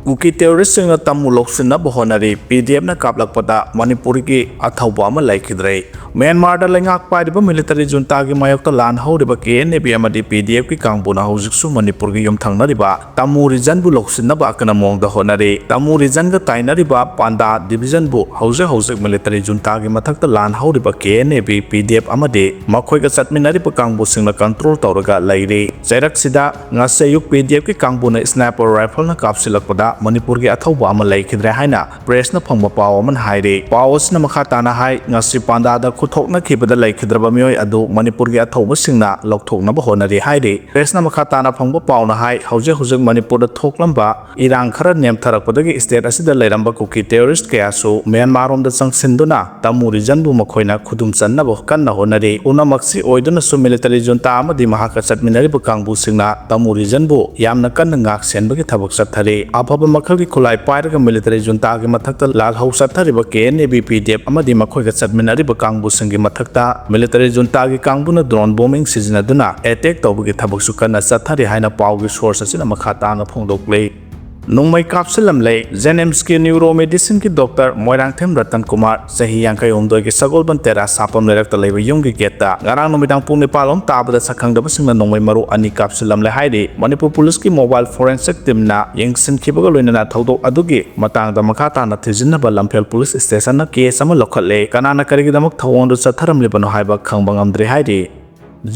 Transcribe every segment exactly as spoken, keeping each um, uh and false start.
ꯀꯨꯀꯤ terroristꯁꯤꯡꯅ ꯇꯃꯨ ꯂꯧꯁꯤꯟꯅꯕ ꯍꯣꯠꯅꯔꯤ꯫ ꯄꯤ ꯗꯤ ꯑꯦꯐꯅ ꯀꯥꯞꯂꯛꯄꯗ ꯃꯅꯤꯄꯨꯔꯒꯤ ꯑꯊꯧꯕ ꯑꯃ ꯂꯩꯈꯤꯗ꯭ꯔꯦ꯫ ꯃ꯭ꯌꯥꯟꯃꯥꯔꯗ ꯂꯩꯉꯥꯛ ꯄꯥꯏꯔꯤꯕ military juntaꯒꯤ ꯃꯥꯌꯣꯛꯇ ꯂꯥꯟ ꯍꯧꯔꯤꯕ ꯀꯦ ꯑꯦꯟ ꯑꯦ ꯕꯤ ꯑꯃꯗꯤ ꯄꯤ ꯗꯤ ꯑꯦꯐꯀꯤ ꯀꯥꯡꯕꯨꯅ ꯍꯧꯖꯤꯛꯁꯨ ꯃꯅꯤꯄꯨꯔꯒꯤ ꯌꯨꯝꯊꯪꯅꯔꯤꯕ ꯇꯃꯨ regionꯕꯨ ꯂꯧꯁꯤꯟꯅꯕ ꯑꯀꯟꯕ ꯃꯑꯣꯡꯗ ꯍꯣꯠꯅꯔꯤ꯫ ꯇꯃꯨ regionꯒ ꯇꯥꯏꯅꯔꯤꯕ ꯄꯥꯟꯗꯥ divisionꯕꯨ ꯍꯧꯖꯤꯛ ꯍꯧꯖꯤꯛ military juntaꯒꯤ ꯃꯊꯛꯇ ꯂꯥꯟ ꯍꯧꯔꯤꯕ K N A B, P D F ꯑꯃꯗꯤ ꯃꯈꯣꯏꯒ ꯆꯠꯃꯤꯟꯅꯔꯤꯕ ꯀꯥꯡꯕꯨꯁꯤꯡꯅ control ꯇꯧꯔꯒ ꯂꯩꯔꯤ꯫ ꯆꯩꯔꯛꯁꯤꯗ ꯉꯁꯤ ꯑꯌꯨꯛ ꯄꯤ ꯗꯤ ꯑꯦꯐꯀꯤ ꯀꯥꯡꯕꯨꯅ sniper rifleꯅ ꯀꯥꯞꯁꯤꯜꯂꯛꯄꯗ ꯃꯅꯤꯄꯨꯔꯒꯤ ꯑꯊꯧꯕ ꯑꯃ ꯂꯩꯈꯤꯗ꯭ꯔꯦ ꯍꯥꯏꯅ pressꯅ ꯐꯪꯕ ꯄꯥꯎ ꯑꯃꯅ ꯍꯥꯏꯔꯤ꯫ ꯄꯥꯎ ꯑꯁꯤꯅ ꯃꯈꯥ ꯇꯥꯅ ꯍꯥꯏ, ꯉꯁꯤ ꯄꯥꯟꯗꯥꯗ ꯈꯨꯠꯊꯣꯛꯅꯈꯤꯕꯗ ꯂꯩꯈꯤꯗ꯭ꯔꯕ ꯃꯤꯑꯣꯏ ꯑꯗꯨ ꯃꯅꯤꯄꯨꯔꯒꯤ ꯑꯊꯧꯕꯁꯤꯡꯅ ꯂꯧꯊꯣꯛꯅꯕ ꯍꯣꯠꯅꯔꯤ ꯍꯥꯏꯔꯤ꯫ Pressꯅ ꯃꯈꯥ ꯇꯥꯅ ꯐꯪꯕ ꯄꯥꯎꯅ ꯍꯥꯏ, ꯍꯧꯖꯤꯛ ꯍꯧꯖꯤꯛ ꯃꯅꯤꯄꯨꯔꯗ ꯊꯣꯛꯂꯝꯕ ꯏꯔꯥꯡ ꯈꯔ ꯅꯦꯝꯊꯔꯛꯄꯗꯒꯤ state ꯑꯁꯤꯗ ꯂꯩꯔꯝꯕ ꯀꯨꯀꯤ terrorist ꯀꯌꯥꯁꯨ ꯃ꯭ꯌꯥꯟꯃꯥꯔꯔꯣꯝꯗ ꯆꯪꯁꯤꯟꯗꯨꯅ ꯇꯃꯨ regionꯕꯨ ꯃꯈꯣꯏꯅ ꯈꯨꯗꯨꯝ ꯆꯟꯅꯕ ꯀꯟꯅ ꯍꯣꯠꯅꯔꯤ꯫ ꯄꯨꯝꯅꯃꯛꯁꯤ ꯑꯣꯏꯗꯨꯅꯁꯨ military junta ꯑꯃꯗꯤ ꯃꯍꯥꯛꯀ ꯆꯠꯃꯤꯟꯅꯔꯤꯕ ꯀꯥꯡꯕꯨꯁꯤꯡꯅ ꯇꯃꯨ regionꯕꯨ ꯌꯥꯝꯅ ꯀꯟꯅ ꯉꯥꯛ ꯁꯦꯟꯕꯒꯤ ꯊꯕꯛ ꯆꯠꯊꯔꯤ꯫ ꯑꯐꯕ ꯃꯈꯜꯒꯤ ꯈꯨꯠꯂꯥꯏ ꯄꯥꯏꯔꯒ military juntaꯒꯤ ꯃꯊꯛꯇ ꯂꯥꯜꯍꯧ ꯆꯠꯊꯔꯤꯕ K N A B, P D F ꯑꯃꯗꯤ ꯃꯈꯣꯏꯒ ꯆꯠꯃꯤꯟꯅꯔꯤꯕ ꯀꯥꯡꯕꯨꯁꯤꯡꯒꯤ ꯃꯊꯛꯇ military juntaꯒꯤ ꯀꯥꯡꯕꯨꯅ drone bombing ꯁꯤꯖꯤꯟꯅꯗꯨꯅ attack ꯇꯧꯕꯒꯤ ꯊꯕꯛꯁꯨ ꯀꯟꯅ ꯆꯠꯊꯔꯤ ꯍꯥꯏꯅ ꯄꯥꯎꯒꯤ source ꯑꯁꯤꯅ ꯃꯈꯥ ꯇꯥꯅ ꯐꯣꯡꯗꯣꯛꯂꯤ꯫ ꯅꯣꯡꯃꯩ ꯀꯥꯞꯁꯤꯜꯂꯝꯂꯦ꯫ JNIMSꯀꯤ neuro medicineꯒꯤ doctor ꯃꯣꯏꯔꯥꯡꯊꯦꯝ ꯔꯇꯟ ꯀꯨꯃꯥꯔ, ꯆꯍꯤ ꯌꯥꯡꯈꯩ ꯍꯨꯝꯗꯣꯏꯒꯤ ꯁꯒꯣꯜꯕꯟ ꯇꯦꯔꯥ ꯁꯥꯄꯝ ꯂꯩꯔꯛꯇ ꯂꯩꯕ ꯌꯨꯝꯒꯤ gateꯇ ꯉꯔꯥꯡ ꯅꯨꯃꯤꯗꯥꯡ ꯄꯨꯡ ꯅꯤꯄꯥꯜ ꯂꯣꯝ ꯇꯥꯕꯗ ꯁꯛꯈꯪꯗꯕꯁꯤꯡꯅ ꯅꯣꯡꯃꯩ ꯃꯔꯨ ꯑꯅꯤ ꯀꯥꯞꯁꯤꯜꯂꯝꯂꯦ ꯍꯥꯏꯔꯤ꯫ ꯃꯅꯤꯄꯨꯔ policeꯀꯤ mobile forensic teamꯅ ꯌꯦꯡꯁꯤꯟꯈꯤꯕꯒ ꯂꯣꯏꯅꯅ ꯊꯧꯗꯣꯛ ꯑꯗꯨꯒꯤ ꯃꯇꯥꯡꯗ ꯃꯈꯥ ꯇꯥꯅ ꯊꯤꯖꯤꯟꯅꯕ ꯂꯝꯐꯦꯜ police stationꯅ case ꯑꯃ ꯂꯧꯈꯠꯂꯦ꯫ ꯀꯅꯥꯅ ꯀꯔꯤꯒꯤꯗꯃꯛ ꯊꯧꯑꯣꯡꯗꯨ ꯆꯠꯊꯔꯝꯂꯤꯕꯅꯣ ꯍꯥꯏꯕ ꯈꯪꯕ ꯉꯝꯗ꯭ꯔꯤ ꯍꯥꯏꯔꯤ꯫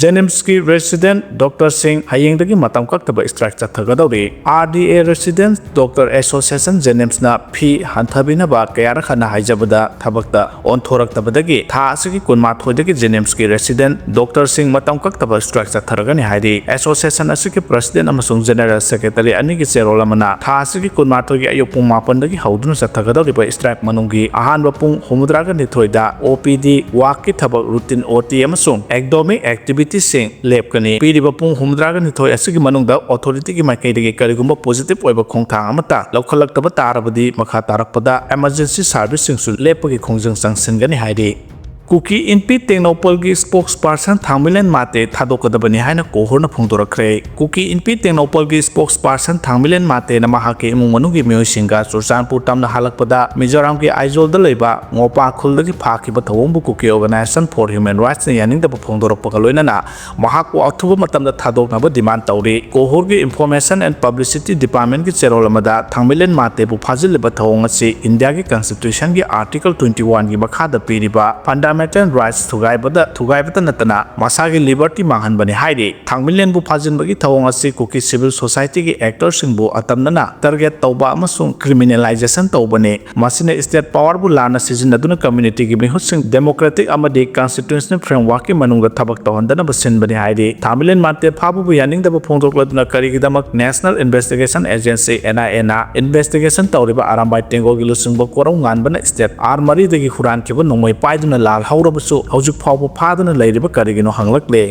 JNIMSꯀꯤ resident doctorꯁꯤꯡ ꯍꯌꯦꯡꯗꯒꯤ ꯃꯇꯝ ꯀꯛꯇꯕ strike ꯆꯠꯊꯒꯗꯧꯔꯤ꯫ RDA resident doctor association JNIMSꯅ fee ꯍꯟꯊꯕꯤꯅꯕ ꯀꯌꯥꯔꯛ ꯍꯟꯅ ꯍꯥꯏꯖꯕꯗ ꯊꯕꯛꯇ ꯑꯣꯟꯊꯣꯔꯛꯇꯕꯗꯒꯤ ꯊꯥ ꯑꯁꯤꯒꯤ ꯀꯨꯟꯃꯥꯊꯣꯏꯗꯒꯤ JNIMSꯀꯤ resident doctorꯁꯤꯡ ꯃꯇꯝ ꯀꯛꯇꯕ strike ꯆꯠꯊꯔꯒꯅꯤ ꯍꯥꯏꯔꯤ꯫ Association ꯑꯁꯤꯒꯤ president ꯑꯃꯁꯨꯡ general secretary ꯑꯅꯤꯒꯤ ꯆꯦꯔꯣꯜ ꯑꯃꯅ ꯊꯥ ꯑꯁꯤꯒꯤ ꯀꯨꯟꯃꯥꯊꯣꯏꯒꯤ ꯑꯌꯨꯛ ꯄꯨꯡ ꯃꯥꯄꯟꯗꯒꯤ ꯍꯧꯗꯨꯅ ꯆꯠꯊꯒꯗꯧꯔꯤꯕ strike ꯃꯅꯨꯡꯒꯤ ꯑꯍꯥꯟꯕ ꯄꯨꯡ ꯍꯨꯝꯐꯨꯇꯔꯥꯒ ꯅꯤꯊꯣꯏꯗ OPD, walkꯀꯤ ꯊꯕꯛ, routine OT ꯑꯃꯁꯨꯡ academic activitiesꯁꯤꯡ ꯂꯦꯞꯀꯅꯤ꯫ ꯄꯤꯔꯤꯕ ꯄꯨꯡ ꯍꯨꯝꯐꯨꯇꯔꯥꯒ ꯅꯤꯊꯣꯏ ꯑꯁꯤꯒꯤ ꯃꯅꯨꯡꯗ authorityꯒꯤ ꯃꯥꯏꯀꯩꯗꯒꯤ ꯀꯔꯤꯒꯨꯝꯕ positive ꯑꯣꯏꯕ ꯈꯣꯡꯊꯥꯡ ꯑꯃꯠꯇ ꯂꯧꯈꯠꯂꯛꯇꯕ ꯇꯥꯔꯕꯗꯤ ꯃꯈꯥ ꯇꯥꯔꯛꯄꯗ emergency serviceꯁꯤꯡꯁꯨ ꯂꯦꯞꯄꯒꯤ ꯈꯣꯡꯖꯪ ꯆꯪꯁꯤꯟꯒꯅꯤ ꯍꯥꯏꯔꯤ꯫ ꯀꯨꯀꯤ ꯏꯟꯄꯤ ꯇꯦꯡꯅꯧꯄꯜꯒꯤ spokesperson ꯊꯥꯡꯃꯤꯂꯦꯟ ꯃꯥꯇꯦ ꯊꯥꯗꯣꯛꯀꯗꯕꯅꯤ ꯍꯥꯏꯅ ꯀꯣꯍꯨꯔꯅ ꯐꯣꯡꯗꯣꯔꯛꯈ꯭ꯔꯦ꯫ ꯀꯨꯀꯤ ꯏꯟꯄꯤ ꯇꯦꯡꯅꯧꯄꯜꯒꯤ spokesperson ꯊꯥꯡꯃꯤꯂꯦꯟ ꯃꯥꯇꯦꯅ ꯃꯍꯥꯛꯀꯤ ꯏꯃꯨꯡ ꯃꯅꯨꯡꯒꯤ ꯃꯤꯑꯣꯏꯁꯤꯡꯒ ꯆꯨꯔꯆꯥꯟꯄꯨꯔ ꯇꯝꯅ ꯍꯜꯂꯛꯄꯗ ꯃꯤꯖꯣꯔꯥꯝꯒꯤ ꯑꯥꯏꯖꯣꯜꯗ ꯂꯩꯕ ꯉꯣꯄꯥ ꯈꯨꯜꯗꯒꯤ ꯐꯥꯈꯤꯕ ꯊꯧꯑꯣꯡꯕꯨ ꯀꯨꯀꯤ Organisation for Human Rightsꯅ ꯌꯥꯅꯤꯡꯗꯕ ꯐꯣꯡꯗꯣꯔꯛꯄꯒ ꯂꯣꯏꯅꯅ ꯃꯍꯥꯛꯄꯨ ꯑꯊꯨꯕ ꯃꯇꯝꯗ ꯊꯥꯗꯣꯛꯅꯕ demand ꯇꯧꯔꯤ꯫ ꯀꯣꯍꯨꯔꯒꯤ Information and Publicity Departmentꯀꯤ ꯆꯦꯔꯣꯜ ꯑꯃꯗ ꯊꯥꯡꯃꯤꯂꯦꯟ ꯃꯥꯇꯦꯕꯨ ꯐꯥꯖꯤꯜꯂꯤꯕ ꯊꯧꯑꯣꯡ ꯑꯁꯤ ꯏꯟꯗꯤꯌꯥꯒꯤ Constitutionꯒꯤ Article twenty oneꯒꯤ ꯃꯈꯥꯗ ꯄꯤꯔꯤꯕ fundamental rights ꯊꯨꯒꯥꯏꯕꯗ ꯊꯨꯒꯥꯏꯕꯇ ꯅꯠꯇꯅ ꯃꯁꯥꯒꯤ liberty ꯃꯥꯡꯍꯟꯕꯅꯤ ꯍꯥꯏꯔꯤ꯫ ꯊꯥꯡꯃꯤꯂꯦꯟꯕꯨ ꯐꯥꯖꯤꯟꯕꯒꯤ ꯊꯧꯑꯣꯡ ꯑꯁꯤ ꯀꯨꯀꯤ civil societyꯒꯤ actorꯁꯤꯡꯕꯨ ꯑꯇꯝꯅꯅ target ꯇꯧꯕ ꯑꯃꯁꯨꯡ criminalization ꯇꯧꯕꯅꯤ꯫ ꯃꯁꯤꯅ state powerꯕꯨ ꯂꯥꯟꯅ ꯁꯤꯖꯤꯟꯅꯗꯨꯅ communityꯒꯤ ꯃꯤꯍꯨꯠꯁꯤꯡ democratic ꯑꯃꯗꯤ constitutional frameworkꯀꯤ ꯃꯅꯨꯡꯗ ꯊꯕꯛ ꯇꯧꯍꯟꯗꯅꯕ ꯁꯤꯟꯕꯅꯤ ꯍꯥꯏꯔꯤ꯫ ꯊꯥꯃꯤꯂꯦꯟ ꯃꯥꯇꯦ ꯐꯥꯕꯕꯨ ꯌꯥꯅꯤꯡꯗꯕ ꯐꯣꯡꯗꯣꯛꯂꯗꯨꯅ ꯀꯔꯤꯒꯤꯗꯃꯛ National Investigation Agency, NIAꯅ investigation ꯇꯧꯔꯤꯕ ꯑꯔꯥꯝꯕꯥꯏ ꯇꯦꯡꯒꯣꯜꯒꯤ ꯂꯨꯆꯤꯡꯕ ꯀꯣꯔꯧꯉꯥꯟꯕꯅ state R ꯃꯔꯤꯗꯒꯤ ꯍꯨꯔꯥꯟꯈꯤꯕ ꯅꯣꯡꯃꯩ ꯄꯥꯏꯗꯨꯅ ꯂꯥꯜꯍꯧꯔꯕꯁꯨ ꯍꯧꯖꯤꯛ ꯐꯥꯎꯕ ꯐꯥꯗꯨꯅ ꯂꯩꯔꯤꯕ ꯀꯔꯤꯒꯤꯅꯣ ꯍꯪꯂꯛꯂꯦ꯫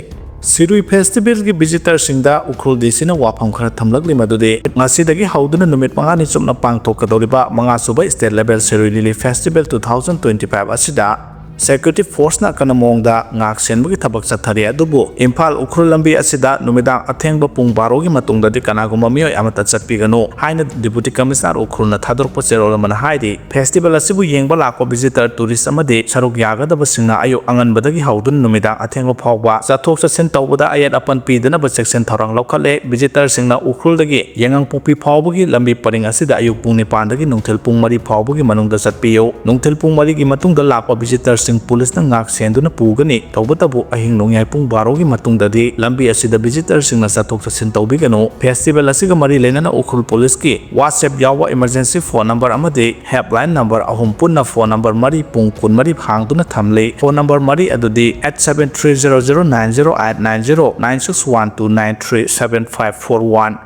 ꯁꯤꯔꯨꯏ Festivalꯒꯤ visitorꯁꯤꯡꯗ ꯎꯈ꯭ꯔꯨꯜ DCꯅ ꯋꯥꯐꯝ ꯈꯔ ꯊꯝꯂꯛꯂꯤ, ꯃꯗꯨꯗꯤ ꯉꯁꯤꯗꯒꯤ ꯍꯧꯗꯨꯅ ꯅꯨꯃꯤꯠ ꯃꯉꯥꯅꯤ ꯆꯨꯞꯅ ꯄꯥꯡꯊꯣꯛꯀꯗꯧꯔꯤꯕ ꯃꯉꯥꯁꯨꯕ State Level Sirui Lily Festival two thousand twenty five ꯑꯁꯤꯗ security forceꯅ ꯑꯀꯟꯕ ꯃꯑꯣꯡꯗ ꯉꯥꯛ ꯁꯦꯟꯕꯒꯤ ꯊꯕꯛ ꯆꯠꯊꯔꯤ꯫ ꯑꯗꯨꯕꯨ ꯏꯝꯐꯥꯜ ꯎꯈ꯭ꯔꯨꯜ ꯂꯝꯕꯤ ꯑꯁꯤꯗ ꯅꯨꯃꯤꯗꯥꯡ ꯑꯊꯦꯡꯕ ꯄꯨꯡ ꯕꯥꯔꯣꯒꯤ ꯃꯇꯨꯡꯗꯗꯤ ꯀꯅꯥꯒꯨꯝꯕ ꯃꯤꯑꯣꯏ ꯑꯃꯠꯇ ꯆꯠꯄꯤꯒꯅꯨ ꯍꯥꯏꯅ Deputy Commissioner ꯎꯈ꯭ꯔꯨꯜꯅ ꯊꯥꯗꯣꯔꯛꯄ ꯆꯦꯔꯣꯜ ꯑꯃꯅ ꯍꯥꯏꯔꯤ꯫ Festival ꯑꯁꯤꯕꯨ ꯌꯦꯡꯕ ꯂꯥꯛꯄ visitor tourist ꯑꯃꯗꯤ ꯁꯔꯨꯛ ꯌꯥꯒꯗꯕꯁꯤꯡꯅ ꯑꯌꯨꯛ ꯑꯉꯟꯕꯗꯒꯤ ꯍꯧꯗꯨꯅ ꯅꯨꯃꯤꯗꯥꯡ ꯑꯊꯦꯡꯕ ꯐꯥꯎꯕ ꯆꯠꯊꯣꯛ ꯆꯠꯁꯤꯟ ꯇꯧꯕꯗ ꯑꯌꯦꯠ ꯑꯄꯟ ꯄꯤꯗꯅꯕ ꯆꯦꯛꯁꯤꯟ ꯊꯧꯔꯥꯡ ꯂꯧꯈꯠꯂꯦ꯫ Visitorꯁꯤꯡꯅ ꯎꯈ꯭ꯔꯨꯜꯗꯒꯤ ꯌꯥꯏꯉꯪꯄꯣꯛꯄꯤ ꯐꯥꯎꯕꯒꯤ ꯂꯝꯕꯤ ꯄꯔꯤꯡ ꯑꯁꯤꯗ ꯑꯌꯨꯛ ꯄꯨꯡ ꯅꯤꯄꯥꯟꯗꯒꯤ ꯅꯨꯡꯊꯤꯜ ꯄꯨꯡ ꯃꯔꯤ ꯐꯥꯎꯕꯒꯤ ꯃꯅꯨꯡꯗ ꯆꯠꯄꯤꯌꯨ꯫ ꯅꯨꯡꯊꯤꯜ ꯄꯨꯡ ꯃꯔꯤꯒꯤ ꯃꯇꯨꯡꯗ ꯂꯥꯛꯄ visitorꯁꯤꯡ ꯄꯨꯂꯤꯁꯅ ꯉꯥꯛ ꯁꯦꯟꯗꯨꯅ ꯄꯨꯒꯅꯤ꯫ ꯇꯧꯕꯇꯕꯨ ꯑꯍꯤꯡ ꯅꯣꯡꯌꯥꯏ ꯄꯨꯡ ꯕꯥꯔꯣꯒꯤ ꯃꯇꯨꯡꯗꯗꯤ ꯂꯝꯕꯤ ꯑꯁꯤꯗ visitorꯁꯤꯡꯅ ꯆꯠꯊꯣꯛ ꯆꯠꯁꯤꯟ ꯇꯧꯕꯤꯒꯅꯨ꯫ Festival ꯑꯁꯤꯒ ꯃꯔꯤ ꯂꯩꯅꯅ ꯎꯈ꯭ꯔꯨꯜ ꯄꯨꯂꯤꯁꯀꯤ WhatsApp ꯌꯥꯎꯕ emergency phone number ꯑꯃꯗꯤ helpline number ꯑꯍꯨꯝ ꯄꯨꯟꯅ phone number ꯃꯔꯤ ꯄꯨꯡ ꯀꯨꯟꯃꯔꯤ ꯍꯥꯡꯗꯨꯅ ꯊꯝꯂꯤ꯫ Phone number ꯃꯔꯤ ꯑꯗꯨꯗꯤ eight seven three zero zero nine zero eight nine zero, nine six one two nine three seven five four one,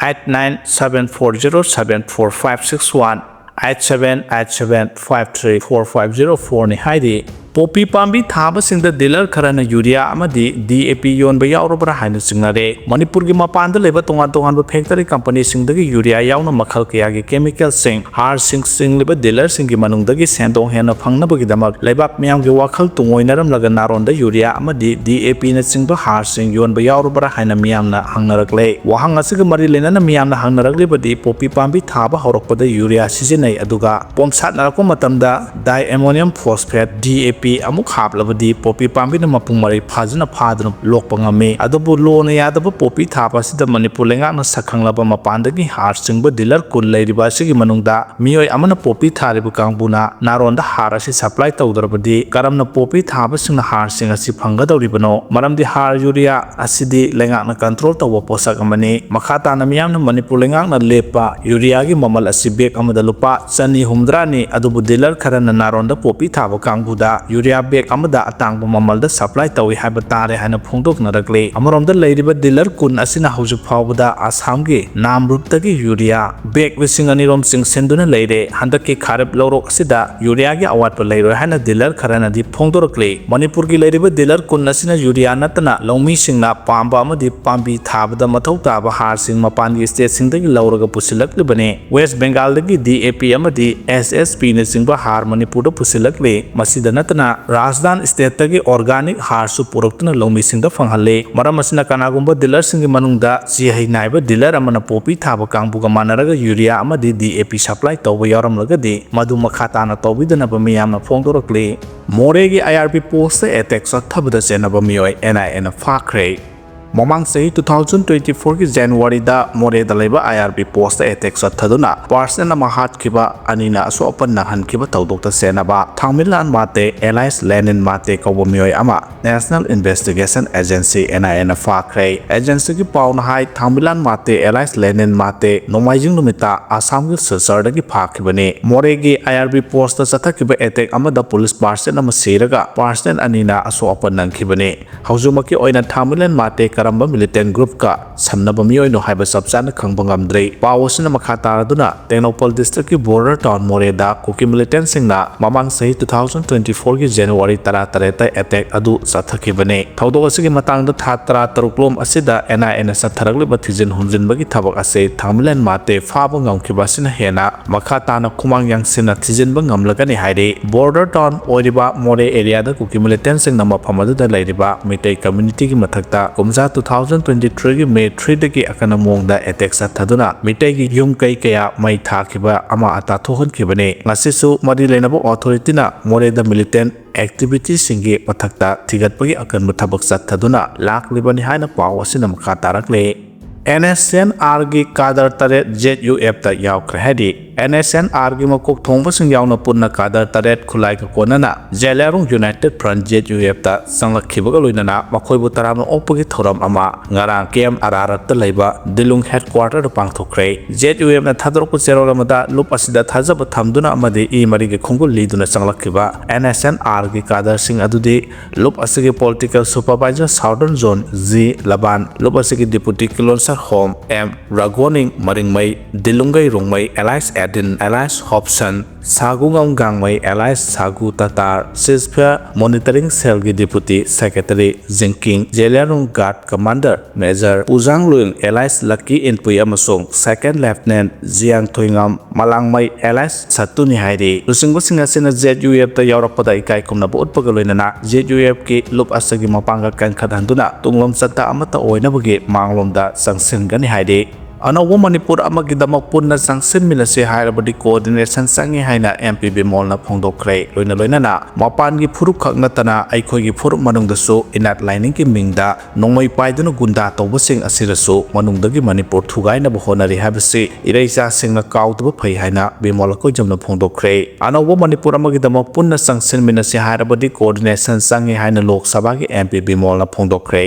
eight nine seven four zero seven four five six one, eight seven eight seven five three four five zero fourꯅꯤ ꯍꯥꯏꯔꯤ꯫ Poppy ꯄꯥꯝꯕꯤ ꯊꯥꯕꯁꯤꯡꯗ dealer ꯈꯔꯅ urea ꯑꯃꯗꯤ ꯗꯤ ꯑꯦ ꯄꯤ ꯌꯣꯟꯕ ꯌꯥꯎꯔꯕ꯭ꯔꯥ ꯍꯥꯏꯅ ꯆꯤꯡꯅꯔꯦ꯫ ꯃꯅꯤꯄꯨꯔꯒꯤ ꯃꯄꯥꯟꯗ ꯂꯩꯕ ꯇꯣꯉꯥꯟ ꯇꯣꯉꯥꯟꯕ ꯐꯦꯛꯇꯔꯤ ꯀꯝꯄꯅꯤꯁꯤꯡꯗꯒꯤ ꯌꯨꯔꯤꯌꯥ ꯌꯥꯎꯅ ꯃꯈꯜ ꯀꯌꯥꯒꯤ ꯀꯦꯃꯤꯀꯦꯜꯁꯤꯡ, ꯍꯥꯔꯁꯤꯡ ꯆꯤꯡꯂꯤꯕ ꯗꯤꯂꯔꯁꯤꯡꯒꯤ ꯃꯅꯨꯡꯗꯒꯤ ꯁꯦꯟꯗꯣꯡ ꯍꯦꯟꯅ ꯐꯪꯅꯕꯒꯤꯗꯃꯛ ꯂꯩꯕꯥꯛ ꯃꯤꯌꯥꯝꯒꯤ ꯋꯥꯈꯜ ꯇꯨꯡꯑꯣꯏꯅꯔꯝꯂꯒ ꯅꯥꯔꯣꯟꯗ ꯌꯨꯔꯤꯌꯥ ꯑꯃꯗꯤ ꯗꯤ ꯑꯦ ꯄꯤꯅꯆꯤꯡꯕ ꯍꯥꯔꯁꯤꯡ ꯌꯣꯟꯕ ꯌꯥꯎꯔꯕ꯭ꯔꯥ ꯍꯥꯏꯅ ꯃꯤꯌꯥꯝꯅ ꯍꯪꯅꯔꯛꯂꯦ꯫ ꯋꯥꯍꯪ ꯑꯁꯤꯒ ꯃꯔꯤ ꯂꯩꯅꯅ ꯃꯤꯌꯥꯝꯅ ꯍꯪꯅꯔꯛꯂꯤꯕꯗꯤ ꯄꯣꯄꯤ ꯄꯥꯝꯕꯤ ꯊꯥꯕ ꯍꯧꯔꯛꯄꯗ ꯌꯨꯔꯤꯌꯥ ꯁꯤꯖꯤꯟꯅꯩ, ꯑꯗꯨꯒ ꯄꯣꯝꯁꯥꯠꯅꯔꯛꯄ ꯃꯇꯝꯗ diammonium phosphate, ꯗꯤ ꯑꯦ ꯄꯤ, ꯑꯃꯨꯛ ꯍꯥꯞꯂꯕꯗꯤ ꯄꯣꯄꯤ ꯄꯥꯝꯕꯤꯅ ꯃꯄꯨꯡ ꯃꯔꯩ ꯐꯥꯖꯅ ꯐꯥꯗꯨꯅ ꯂꯣꯛꯄ ꯉꯝꯃꯤ꯫ ꯑꯗꯨꯕꯨ ꯂꯣꯅ ꯌꯥꯗꯕ ꯄꯣꯄꯤ ꯊꯥꯕ ꯑꯁꯤꯗ ꯃꯅꯤꯄꯨꯔ ꯂꯩꯉꯥꯛꯅ ꯁꯛꯈꯪꯂꯕ ꯃꯄꯥꯟꯗꯒꯤ ꯍꯥꯔ ꯆꯤꯡꯕ ꯗꯤꯂꯔ ꯀꯨꯟ ꯂꯩꯔꯤꯕ ꯑꯁꯤꯒꯤ ꯃꯅꯨꯡꯗ ꯃꯤꯑꯣꯏ ꯑꯃꯅ ꯄꯣꯄꯤ ꯊꯥꯔꯤꯕ ꯀꯥꯡꯕꯨꯅ ꯅꯥꯔꯣꯟꯗ ꯍꯥꯔ ꯑꯁꯤ ꯁꯄ꯭ꯂꯥꯏ ꯇꯧꯗ꯭ꯔꯕꯗꯤ ꯀꯔꯝꯅ ꯄꯣꯄꯤ ꯊꯥꯕꯁꯤꯡꯅ ꯍꯥꯔꯁꯤꯡ ꯑꯁꯤ ꯐꯪꯒꯗꯧꯔꯤꯕꯅꯣ? ꯃꯔꯝꯗꯤ ꯍꯥꯔ ꯌꯨꯔꯤꯌꯥ ꯑꯁꯤꯗꯤ ꯂꯩꯉꯥꯛꯅ ꯀꯟꯇ꯭ꯔꯣꯜ ꯇꯧꯕ ꯄꯣꯠꯁꯛ ꯑꯃꯅꯤ꯫ ꯃꯈꯥ ꯇꯥꯅ ꯃꯤꯌꯥꯝꯅ ꯃꯅꯤꯄꯨꯔ ꯂꯩꯉꯥꯛꯅ ꯂꯦꯞꯄ ꯌꯨꯔꯤꯌꯥꯒꯤ ꯃꯃꯜ ꯑꯁꯤ ꯕꯦꯒ ꯑꯃꯗ ꯂꯨꯄꯥ ꯆꯅꯤ ꯍꯨꯝꯗ꯭ꯔꯥꯅꯤ, ꯑꯗꯨꯕꯨ ꯗꯤꯂꯔ ꯈꯔꯅ ꯅꯥꯔꯣꯟꯗ ꯄꯣꯄꯤ ꯊꯥꯕ ꯀꯥꯡꯕꯨꯗ ꯌꯨꯔꯤꯌꯥ ꯕꯦꯒ ꯑꯃꯗ ꯑꯇꯥꯡꯕ ꯃꯃꯜꯗ ꯁꯄ꯭ꯂꯥꯏ ꯇꯧꯏ ꯍꯥꯏꯕ ꯇꯥꯔꯦ ꯍꯥꯏꯅ ꯐꯣꯡꯗꯣꯛꯅꯔꯛꯂꯤ꯫ ꯑꯃꯔꯣꯝꯗ ꯂꯩꯔꯤꯕ ꯗꯤꯂꯔ ꯀꯨꯟ ꯑꯁꯤꯅ ꯍꯧꯖꯤꯛ ꯐꯥꯎꯕꯗ ꯑꯁꯥꯝꯒꯤ ꯅꯥꯝꯔꯨꯞꯇꯒꯤ ꯌꯨꯔꯤꯌꯥ ꯕꯦꯒ ꯂꯤꯁꯤꯡ ꯑꯅꯤꯔꯣꯝ ꯆꯤꯡꯁꯤꯟꯗꯨꯅ ꯂꯩꯔꯦ꯫ ꯍꯟꯗꯛꯀꯤ ꯈꯥꯔꯤꯞ ꯂꯧꯔꯣꯛ ꯑꯁꯤꯗ ꯌꯨꯔꯤꯌꯥꯒꯤ ꯑꯋꯥꯠꯄ ꯂꯩꯔꯣꯏ ꯍꯥꯏꯅ ꯗꯤꯂꯔ ꯈꯔꯅꯗꯤ ꯐꯣꯡꯗꯣꯔꯛꯂꯤ꯫ ꯃꯅꯤꯄꯨꯔꯒꯤ ꯂꯩꯔꯤꯕ ꯗꯤꯂꯔ ꯀꯨꯟ ꯑꯁꯤꯅ ꯌꯨꯔꯤꯌꯥ ꯅꯠꯇꯅ ꯂꯧꯃꯤꯁꯤꯡꯅ ꯄꯥꯝꯕ ꯑꯃꯗꯤ ꯄꯥꯝꯕꯤ ꯊꯥꯕꯗ ꯃꯊꯧ ꯇꯥꯕ ꯍꯥꯔꯁꯤꯡ ꯃꯄꯥꯟꯒꯤ ꯁ꯭ꯇꯦꯠꯁꯤꯡꯗꯒꯤ ꯂꯧꯔꯒ ꯄꯨꯁꯤꯜꯂꯛꯂꯤꯕꯅꯤ꯫ ꯋꯦꯁ ꯕꯦꯡꯒꯥꯜꯗꯒꯤ ꯗꯤ ꯑꯦ ꯄꯤ ꯑꯃꯗꯤ ꯑꯦꯁ ꯑꯦꯁ ꯄꯤꯅꯆꯤꯡꯕ ꯍꯥꯔ ꯃꯅꯤꯄꯨꯔꯗ ꯄꯨꯁꯤꯜꯂꯛꯂꯤ꯫ ꯃꯁꯤꯗ ꯅꯠꯇꯅ ꯔꯥꯖꯁꯊꯥꯟ ꯁ꯭ꯇꯦꯠꯇꯒꯤ ꯑꯣꯔꯒꯥꯅꯤꯛ ꯍꯥꯔꯁꯨ ꯄꯨꯔꯛꯇꯨꯅ ꯂꯧꯃꯤꯁꯤꯡꯗ ꯐꯪꯍꯜꯂꯤ꯫ ꯃꯔꯝ ꯑꯁꯤꯅ ꯀꯅꯥꯒꯨꯝꯕ ꯗꯤꯂꯔꯁꯤꯡꯒꯤ ꯃꯅꯨꯡꯗ ꯆꯤꯍꯩ ꯅꯥꯏꯕ ꯗꯤꯂꯔ ꯑꯃꯅ ꯄꯣꯄꯤ ꯊꯥꯕ ꯀꯥꯡꯕꯨꯒ ꯃꯥꯟꯅꯔꯒ ꯌꯨꯔꯤꯌꯥ ꯑꯃꯗꯤ ꯗꯤ ꯑꯦ ꯄꯤ ꯁꯄ꯭ꯂꯥꯏ ꯇꯧꯕ ꯌꯥꯎꯔꯝꯂꯒꯗꯤ ꯃꯗꯨ ꯃꯈꯥ ꯇꯥꯅ ꯇꯧꯕꯤꯗꯅꯕ ꯃꯤꯌꯥꯝꯅ ꯐꯣꯡꯗꯣꯔꯛꯂꯤ꯫ ꯃꯣꯔꯦꯒꯤ ꯑꯥꯏ ꯑꯥꯔ ꯕꯤ ꯄꯣꯁꯇ ꯑꯦꯇꯦꯛ ꯆꯠꯊꯕꯗ ꯆꯦꯟꯅꯕ ꯃꯤꯑꯣꯏ ꯑꯦꯟ ꯑꯥꯏ ꯑꯦꯅ ꯐꯥꯈ꯭ꯔꯦ꯫ ꯃꯃꯥꯡ ꯆꯍꯤ two thousand twenty fourꯒꯤ ꯖꯅꯋꯥꯔꯤꯗ ꯃꯣꯔꯦꯗ ꯂꯩꯕ I R B post attack ꯆꯠꯊꯗꯨꯅ ꯄꯥꯔꯁꯟ ꯑꯃ ꯍꯥꯠꯈꯤꯕ, ꯑꯅꯤꯅ ꯑꯁꯣꯛ ꯑꯄꯟ ꯅꯪꯍꯟꯈꯤꯕ ꯊꯧꯗꯣꯛꯇ ꯆꯦꯟꯅꯕ ꯊꯥꯡꯃꯤꯂꯥꯟ ꯃꯥꯇꯦ alias ꯂꯦꯅꯤꯟ ꯃꯥꯇꯦ ꯀꯧꯕ ꯃꯤꯑꯣꯏ ꯑꯃ National Investigation Agency, ꯑꯦꯟ ꯑꯥꯏ ꯑꯦꯅ ꯐꯥꯈ꯭ꯔꯦ꯫ ꯑꯦꯖꯦꯟꯁꯤꯒꯤ ꯄꯥꯎꯅ ꯍꯥꯏ, ꯊꯥꯡꯃꯤꯂꯥꯟ ꯃꯥꯇꯦ alias ꯂꯦꯅꯤꯟ ꯃꯥꯇꯦ ꯅꯣꯡꯃꯥꯏꯖꯤꯡ ꯅꯨꯃꯤꯠꯇ ꯑꯁꯥꯝꯒꯤ ꯁꯤꯜꯆꯔꯗꯒꯤ ꯐꯥꯈꯤꯕꯅꯤ꯫ ꯃꯣꯔꯦꯒꯤ ꯑꯥꯏ ꯑꯥꯔ ꯕꯤ ꯄꯣꯁꯇ ꯆꯠꯊꯈꯤꯕ ꯑꯦꯇꯦꯛ ꯑꯃꯗ ꯄꯨꯂꯤꯁ ꯄꯥꯔꯁꯟ ꯑꯃ ꯁꯤꯔꯒ ꯄꯥꯔꯁꯟ ꯑꯅꯤꯅ ꯑꯁꯣꯛ ꯑꯄꯟ ꯅꯪꯈꯤꯕꯅꯤ꯫ ꯍꯧꯖꯤꯛꯃꯛꯀꯤ ꯑꯣꯏꯅ ꯊꯥꯡꯃꯩꯕꯟ ꯃꯥꯇꯦ ꯀꯔꯝꯕ militant groupꯀ ꯁꯝꯅꯕ ꯃꯤꯑꯣꯏꯅꯣ ꯍꯥꯏꯕ ꯆꯞ ꯆꯥꯅ ꯈꯪꯕ ꯉꯝꯗ꯭ꯔꯤ꯫ ꯄꯥꯎ ꯑꯁꯤꯅ ꯃꯈꯥ ꯇꯥꯔꯗꯨꯅ, ꯇꯦꯡꯅꯧꯄꯜ districtꯀꯤ border town ꯃꯣꯔꯦꯗ ꯀꯨꯀꯤ militantꯁꯤꯡꯅ ꯃꯃꯥꯡ ꯆꯍꯤ two thousand twenty fourꯒꯤ January ꯇꯔꯥ ꯇꯔꯦꯠꯇ attack ꯑꯗꯨ ꯆꯠꯊꯈꯤꯕꯅꯤ꯫ ꯊꯧꯗꯣꯛ ꯑꯁꯤꯒꯤ ꯃꯇꯥꯡꯗ ꯊꯥ ꯇꯔꯥ ꯇꯔꯨꯛ ꯂꯣꯝ ꯑꯁꯤꯗ NIAꯅ ꯆꯠꯊꯔꯛꯂꯤꯕ ꯊꯤꯖꯤꯟ ꯍꯨꯝꯖꯤꯟꯕꯒꯤ ꯊꯕꯛ ꯑꯁꯤ ꯊꯥꯃꯤꯂꯦꯟ ꯃꯥꯇꯦ ꯐꯥꯕ ꯉꯝꯈꯤꯕ ꯑꯁꯤꯅ ꯍꯦꯟꯅ ꯃꯈꯥ ꯇꯥꯅ ꯈꯨꯃꯥꯡ ꯌꯥꯡꯁꯤꯟꯅ ꯊꯤꯖꯤꯟꯕ ꯉꯝꯂꯒꯅꯤ ꯍꯥꯏꯔꯤ꯫ Border town ꯑꯣꯏꯔꯤꯕ ꯃꯣꯔꯦ areaꯗ ꯀꯨꯀꯤ militantꯁꯤꯡꯅ ꯃꯐꯝ ꯑꯗꯨꯗ ꯂꯩꯔꯤꯕ ꯃꯤꯇꯩ communityꯒꯤ ꯃꯊꯛꯇ ꯀꯨꯝꯖꯥ two thousand twenty threeꯒꯤ May threeꯗꯒꯤ ꯑꯀꯟꯕ ꯃꯑꯣꯡꯗ attack ꯆꯠꯊꯗꯨꯅ ꯃꯤꯇꯩꯒꯤ ꯌꯨꯝ ꯀꯩ ꯀꯌꯥ ꯃꯩ ꯊꯥꯈꯤꯕ ꯑꯃ ꯑꯇꯥ ꯊꯣꯛꯍꯟꯈꯤꯕꯅꯤ꯫ ꯉꯁꯤꯁꯨ ꯃꯔꯤ ꯂꯩꯅꯕ authorityꯅ ꯃꯣꯔꯦꯗ militant activityꯁꯤꯡꯒꯤ ꯃꯊꯛꯇ ꯊꯤꯒꯠꯄꯒꯤ ꯑꯀꯟꯕ ꯊꯕꯛ ꯆꯠꯊꯗꯨꯅ ꯂꯥꯛꯂꯤꯕꯅꯤ ꯍꯥꯏꯅ ꯄꯥꯎ ꯑꯁꯤꯅ ꯃꯈꯥ ꯇꯥꯔꯛꯂꯤ꯫ NSCN-Rꯒꯤ cadre ꯇꯔꯦꯠ ZUFꯇ ꯌꯥꯎꯈ꯭ꯔꯦ ꯍꯥꯏꯔꯤ꯫ NSCN-Rꯒꯤ ꯃꯀꯣꯛ ꯊꯣꯡꯕꯁꯤꯡ ꯌꯥꯎꯅ ꯄꯨꯟꯅ cadre ꯇꯔꯦꯠ ꯈꯨꯠꯂꯥꯏꯒ ꯀꯣꯟꯅꯅ ꯖꯦꯂꯤꯌꯥꯡꯔꯣꯡ United Front ZUFꯇ ꯆꯪꯂꯛꯈꯤꯕꯒ ꯂꯣꯏꯅꯅ ꯃꯈꯣꯏꯕꯨ ꯇꯔꯥꯝꯅ ꯑꯣꯛꯄꯒꯤ ꯊꯧꯔꯝ ꯑꯃ ꯉꯔꯥꯡ camp ꯑꯔꯥꯔꯠꯇ ꯂꯩꯕ ꯗꯤꯂꯨꯡ headquarterꯗ ꯄꯥꯡꯊꯣꯛꯈ꯭ꯔꯦ꯫ ZUFꯅ ꯊꯥꯗꯣꯔꯛꯄ ꯆꯦꯔꯣꯜ ꯑꯃꯗ ꯂꯨꯞ ꯑꯁꯤꯗ ꯊꯥꯖꯕ ꯊꯝꯗꯨꯅ ꯑꯃꯗꯤ ꯏ ꯃꯔꯤꯒꯤ ꯈꯣꯡꯒꯨꯜ ꯂꯤꯗꯨꯅ ꯆꯪꯂꯛꯈꯤꯕ NSCN-Rꯒꯤ cadreꯁꯤꯡ ꯑꯗꯨꯗꯤ ꯂꯨꯞ ꯑꯁꯤꯒꯤ political supervisor Southern Zone G ꯂꯕꯥꯟ, ꯂꯨꯞ ꯑꯁꯤꯒꯤ deputy ꯀꯤꯂꯣꯟꯁꯔ ꯍꯣꯝ M Ragoning Maringmei, Dilungei Rongmei alias Edin alias Hopson, Sagungam Gangmei alias Sagu Tatar, ceasefire monitoring cellꯒꯤ deputy secretary Jingking, Jeliangrong guard commander Major Pujangluing alias Lakki Inpui ꯑꯃꯁꯨꯡ second lieutenant ꯖꯤꯌꯥꯡꯊꯣꯏꯉꯝ ꯃꯂꯥꯡꯃꯩ alias ꯁꯠꯇꯨꯅꯤ ꯍꯥꯏꯔꯤ꯫ ꯂꯨꯆꯤꯡꯕꯁꯤꯡ ꯑꯁꯤꯅ ZUFꯇ ꯌꯥꯎꯔꯛꯄꯗ ꯏꯀꯥꯏ ꯈꯨꯝꯅꯕ ꯎꯠꯄꯒ ꯂꯣꯏꯅꯅ ZUFꯀꯤ ꯂꯨꯞ ꯑꯁꯤꯒꯤ ꯃꯄꯥꯡꯒꯜ ꯀꯟꯈꯠꯍꯟꯗꯨꯅ ꯇꯨꯡꯂꯣꯝ ꯆꯠꯇ ꯑꯃꯠꯇ ꯑꯣꯏꯅꯕꯒꯤ ꯃꯥꯡꯂꯣꯝꯗ ꯆꯪꯁꯤꯟꯒꯅꯤ ꯍꯥꯏꯔꯤ꯫ ꯑꯅꯧꯕ ꯃꯅꯤꯄꯨꯔ ꯑꯃꯒꯤꯗꯃꯛ ꯄꯨꯟꯅ ꯆꯪꯁꯤꯟꯃꯤꯟꯅꯁꯤ ꯍꯥꯏꯔꯕꯗꯤ coordination ꯆꯪꯏ ꯍꯥꯏꯅ MP ꯕꯤꯃꯣꯜꯅ ꯐꯣꯡꯗꯣꯛꯈ꯭ꯔꯦ꯫ ꯂꯣꯏꯅ ꯂꯣꯏꯅꯅ ꯃꯄꯥꯟꯒꯤ ꯐꯨꯔꯨꯞ ꯈꯛ ꯅꯠꯇꯅ ꯑꯩꯈꯣꯏꯒꯤ ꯐꯨꯔꯨꯞ ꯃꯅꯨꯡꯗꯁꯨ ꯏꯅꯥꯠ ꯂꯥꯏꯅꯤꯡꯒꯤ ꯃꯤꯡꯗ ꯅꯣꯡꯃꯩ ꯄꯥꯏꯗꯨꯅ ꯒꯨꯟꯗꯥ ꯇꯧꯕꯁꯤꯡ ꯑꯁꯤꯗꯁꯨ ꯃꯅꯨꯡꯗꯒꯤ ꯃꯅꯤꯄꯨꯔ ꯊꯨꯒꯥꯏꯅꯕ ꯍꯣꯠꯅꯔꯤ ꯍꯥꯏꯕꯁꯤ ꯏꯔꯩꯆꯥꯁꯤꯡꯅ ꯀꯥꯎꯗꯕ ꯐꯩ ꯍꯥꯏꯅ ꯕꯤꯃꯣꯜ ꯑꯀꯣꯏꯖꯝꯅ ꯐꯣꯡꯗꯣꯛꯈ꯭ꯔꯦ꯫ ꯑꯅꯧꯕ ꯃꯅꯤꯄꯨꯔ ꯑꯃꯒꯤꯗꯃꯛ ꯄꯨꯟꯅ ꯆꯪꯁꯤꯟꯃꯤꯟꯅꯁꯤ ꯍꯥꯏꯔꯕꯗꯤ coordination ꯆꯪꯏ ꯍꯥꯏꯅ ꯂꯣꯛ ꯁꯚꯥꯒꯤ MP ꯕꯤꯃꯣꯜꯅ ꯐꯣꯡꯗꯣꯛꯈ꯭ꯔꯦ꯫